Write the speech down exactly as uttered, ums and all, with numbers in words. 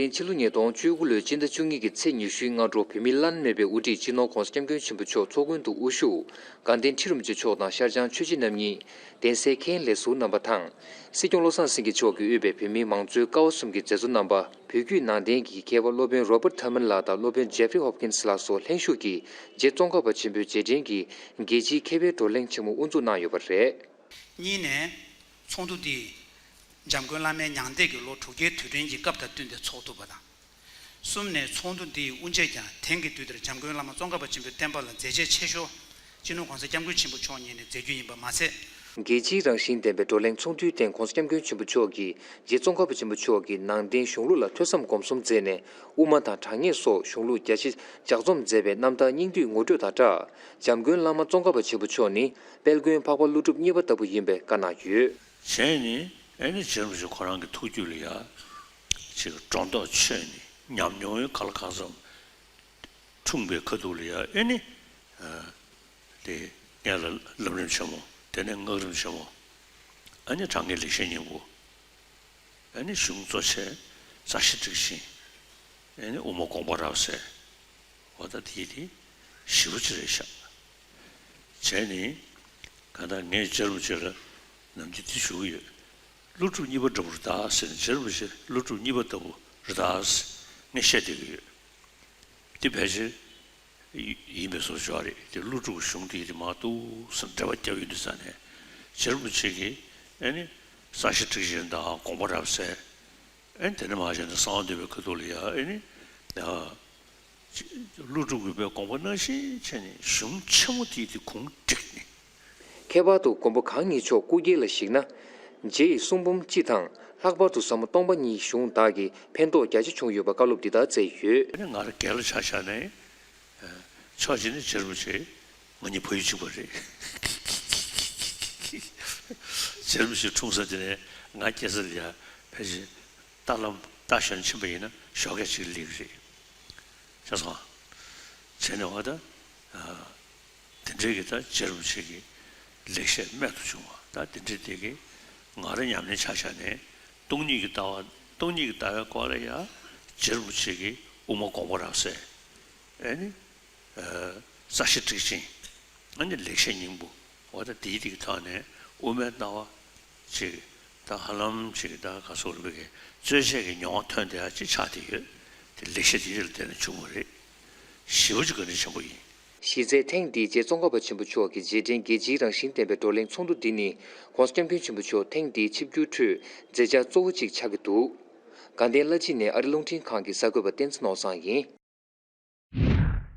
དེ་རིང་ཕྱི་ལོ་ཉིས་སྟོང་བཅུ་དགུ་ལོའི་སྤྱི་ཟླ་བཅུ་གཉིས་ཀྱི་ཚེས་ཉི་ཤུའི་སྔ་དྲོ། བོད་མིའི་བླ་ན་མེད་པའི་དབུ་ཁྲིད་སྤྱི་ནོར་༧གོང་ས་༧སྐྱབས་མགོན་ཆེན་པོ་མཆོག་ཚོགས་མགོན་དུ་དབུ་བཞུགས། དགའ་ལྡན་ཁྲི་རིན་པོ་ཆེ་མཆོག་དང་ཤར་བྱང་ཆོས་རྗེ་རྣམ་གཉིས། གདན་སའི་མཁན་ལས་ཟུར་རྣམ་པ་དང་། སྲིད་སྐྱོང་བློ་བཟང་སེང་གེ་མཆོག་གིས་དབུས་པའི་བོད་མིའི་མང་གཙོའི་ཀ་བ་གསུམ་གྱི་མཛད་གཙོ་རྣམ་པ། བོད་བརྒྱུད་ནང་བསྟན་གྱི་མཁས་པ་སློབ་དཔོན་Robert Thurman ལགས་དང་སློབ་དཔོན་Jeffrey Hopkins ལགས་སོགས་ལྷན་ཞུགས་ཀྱིས་རྗེ་ཙོང་ཁ་པ་ཆེན་པོའི་རྗེས་དྲན་གྱི་རྒྱལ་སྤྱིའི་མཁས་པའི་བགྲོ་གླེང་ཆེན་མོ་དབུ་འཛུགས་གནང་ཡོད་པ་རེད། གཉིས་ནས། ཚོགས་འདུ་འདི། འཇམ་མགོན་བླ་མའི་མྱང་འདས་ཀྱི་ལོ་དྲུག་བརྒྱའི་དུས་དྲན་གྱི་སྐབས་དང་བསྟུན་ཏེ་ཚོགས་ཐུབ་པ་དང་། གསུམ་ནས། ཚོགས་འདུ་འདིའི་དབུ་འབྱེད་ཀྱང་དེང་གི་དུས་འདིར་འཇམ་མགོན་བླ་མ་ཙོང་ཁ་པ་ཆེན་པོའི་བསྟན་པ་ལ་མཛད་རྗེས་ཆེ་ཤོས་སྤྱི་ནོར་༧གོང་ས་༧སྐྱབས་མགོན་ཆེན་པོ་མཆོག་ཉིད་ནས་མཛད་རྒྱུ་ཡིན་པ་མ་ཟད། རྒྱལ་སྤྱིའི་རང་བཞིན་ལྡན་པའི་བགྲོ་གླེང་ཚོགས་འདུའི་སྟེང་༧གོང་ས་༧སྐྱབས་མགོན་ཆེན་པོ་མཆོག་གིས་རྗེ་ཙོང་ཁ་པ་ཆེན་པོ་མཆོག་གིས་ནང་བསྟན་གཞུང་ལུགས་ལ་ཐོས་བསམ་སྒོམ་གསུམ་མཛད་ནས་དབུ་མ་དང་དྲང་ངེས་སོགས་གཞུང་ལུགས་རྒྱ་ཆེ་ལྗགས་རྩོམ་མཛད་པའི་རྣམ་ཐར་སྙིང་བསྡུས་ངོ་སྤྲོད་དང་སྦྲགས། འཇམ་མགོན་བླ་མ་ཙོང་ཁ་པ་ཆེན་པོ་མཆོག་ནི་དཔལ་མགོན་འཕགས་པ་ཀླུ་སྒྲུབ་གཉིས་པ་ལྟ་བུ་ཡིན་པའི་བཀའ་གནང་ཡོད། བྱས་ནས་ཨེ་ནི་རྗེ་རིན་པོ་ཆེ་ཁོ་རང་གི་ཐུགས་རྒྱུད་ལ་ཡ་ཅིག་སྒྲོ་འདོགས་ཆོད་ནས་ཉམས་མྱོང་གི་ག་ལ་གང་འཚམ་འཁྲུངས་པའི་ཁ་ཐུག་ལ་ཡ་ཨེ་ནི། དེ་སྔོན་ལ་ལམ་རིམ་ཆེན་མོ། དེ་ནས་སྔགས་རིམ་ཆེན་མོ། ཨ་ནི་དྲང་ངེས་ལེགས་བཤད་སྙིང་པོ། ཨ་ནི་གཞུང་གཙོ་ཆེ་རྩ་ཤེ་ཊཱིཀ་ཆེན། ཨ་ནི་དབུ་མ་དགོངས་པ་རབ་གསལ། འོ་ད་དེ་དེ་ཞེ་པོ་ཅིག་རེད་ཤག་བྱས་ནས་གང་ལྟར་ངས་རྗེ་རིན་པོ་ཆེ་ལ་ནམ་རྒྱུན་དེ་ཞུ་གི་ཡོད། ཀླུ་སྒྲུབ་གཉིས་པ་འདྲ་པོ་རེད་ད་ཟེར་ནས། རྗེ་རིན་པོ་ཆེ་ཀླུ་སྒྲུབ་གཉིས་པ་ལྟ་བུ་རེད་ད་ཟེར་ངས་བཤད་བསྡད་ཀྱི་ཡོད། དེ་ཕལ་ཆེར་ཡིན་པའི་བཟོ་ཅིག་རེད། དེ་ཀླུ་སྒྲུབ་གཞུང་དེ་དེ་མར་ཏོག་ཙམ་འགྲེལ་པ་བརྒྱབ་ཡོང་དུས་ཙ་ནས་རྗེ་རིན་པོ་ཆེ་གིས་ཨེ་ནི་རྩ་ཤེ་ཊཱིཀ་ཆེན་དང་དགོངས་པ་རབ་གསལ། ཨེ་ནི་དེ་ནས་མར་བྱས་ནས་གསང་བ་འདུས་པའི་ཁ་ཐུག་ལ་ཡ་ཨེ་ནི་ཀླུ་སྒྲུབ་ཀྱི་དགོངས་པ་ནང་བཞིན་བྱས་ནས་གཞུང་ཆེན་མོ་དེ་དེ་གུང་བསྒྲིགས་ནས། ཁྱད་པར་དུ་མགོན་པོ་གང་ཉིད་མཆོག་སྐུ་སྐྱེ་ལ་གཞིགས་ན། རྗེ་ཡི་གསུང་འབུམ་སྤྱི་དང་། ལྷག་པར་དུ་ཟབ་མོ་སྟོང་པ་ཉིད་གཞུང་དག་གིས་ཕན་ཐོགས་རྒྱ་ཆེ་བྱུང་ཡོད་པ་བཀའ་སློབ་འདི་ལྟར་སྩལ་ཡོད། ཨ་ནི་ང་རང་སྒེར་ལ་ཆ་བཞག་ནས། ཕྱོགས་གཅིག་ནས་རྗེ་རིན་པོ་ཆེ་ང་གཉིས་བལ་ཡུལ་གཅིག་པ་རེད། རྗེ་རིན་པོ་ཆེ་འཁྲུངས་ས་དེ་ནས་ང་སྐྱེས་ས་དེ་ཡང་ཕལ་ཆེར་རྟ་ལམ་རྟ་ཞོན་ཕྱིན་པ་ཡིན་ན་ཞོགས་ཀས་གཅིག་སླེབས་ཀྱི་རེད། ཤེས་སོང་། བྱས་ནས་འོ་ད། དེ་འདྲའི་གི་ད་རྗེ་རིན་པོ་ཆེ་གི་ལེགས་བཤད་རྨད་དུ་བྱུང་བ་ད་དེ་འདྲའི་དེ་གི་ང་རང་ཉམས་ལེན་བྱ་བྱ་ནས་སྟོང་ཉིད་ཀྱི་ལྟ་བ་སྟོང་ཉིད་ཀྱི་ལྟ་བའི་སྐོར་ལ་ཡང་རྗེ་རིན་པོ་ཆེ་གི་དབུ་མ་དགོངས་པ་རབ་གསལ། ཨེ་ནི། རྩ་ཤེ་ཊཱིཀ་ཆེན། ཨ་ནི་ལེགས་བཤད་སྙིང་པོ། འོ་ད་དེའི་དེ་གི་ཐོག་ནས་དབུ་མའི་ལྟ་བ་ཅིག་ད་ཧ་ལམ་ཅིག་ད་ག་སོགས་རིག་པའི་རྩོད་བྱེད་ཀྱི་མྱོང་བ་ཐོན་བསྡད་ཡ་ཅིག་ཆགས་བསྡད་ཡོད། དེ་ལེགས་བཤད་འདི་ལ་བརྟེན་ནས་བྱུང་བ་རེད། ཞེ་པོ་ཅིག་བཀའ་དྲིན་ཆེན་པོ་ཡིན། གཞི་རྩའི་ཐེངས་འདིའི་རྗེ་ཙོང་ཁ་པ་ཆེན་པོ་མཆོག་གི་རྗེས་དྲན་རྒྱལ་སྤྱིའི་རང་བཞིན་ལྡན་པའི་བགྲོ་གླེང་ཚོགས་འདུ་འདི་ནི་༧གོང་ས་༧སྐྱབས་མགོན་ཆེན་པོ་མཆོག་ཐེངས་འདིའི་ཆིབས་བསྒྱུར་ཁྲོད་མཛད་འཆར་གཙོ་བོ་གཅིག་ཆགས་ཀྱི་འདུག་དགའ་ལྡན་བླ་སྤྱི་ནས་ཨ་རི་རླུང་འཕྲིན་ཁང་གི་གསར་འགོད་པ་བསྟན་འཛིན་ནོར་བཟང་ཡིན།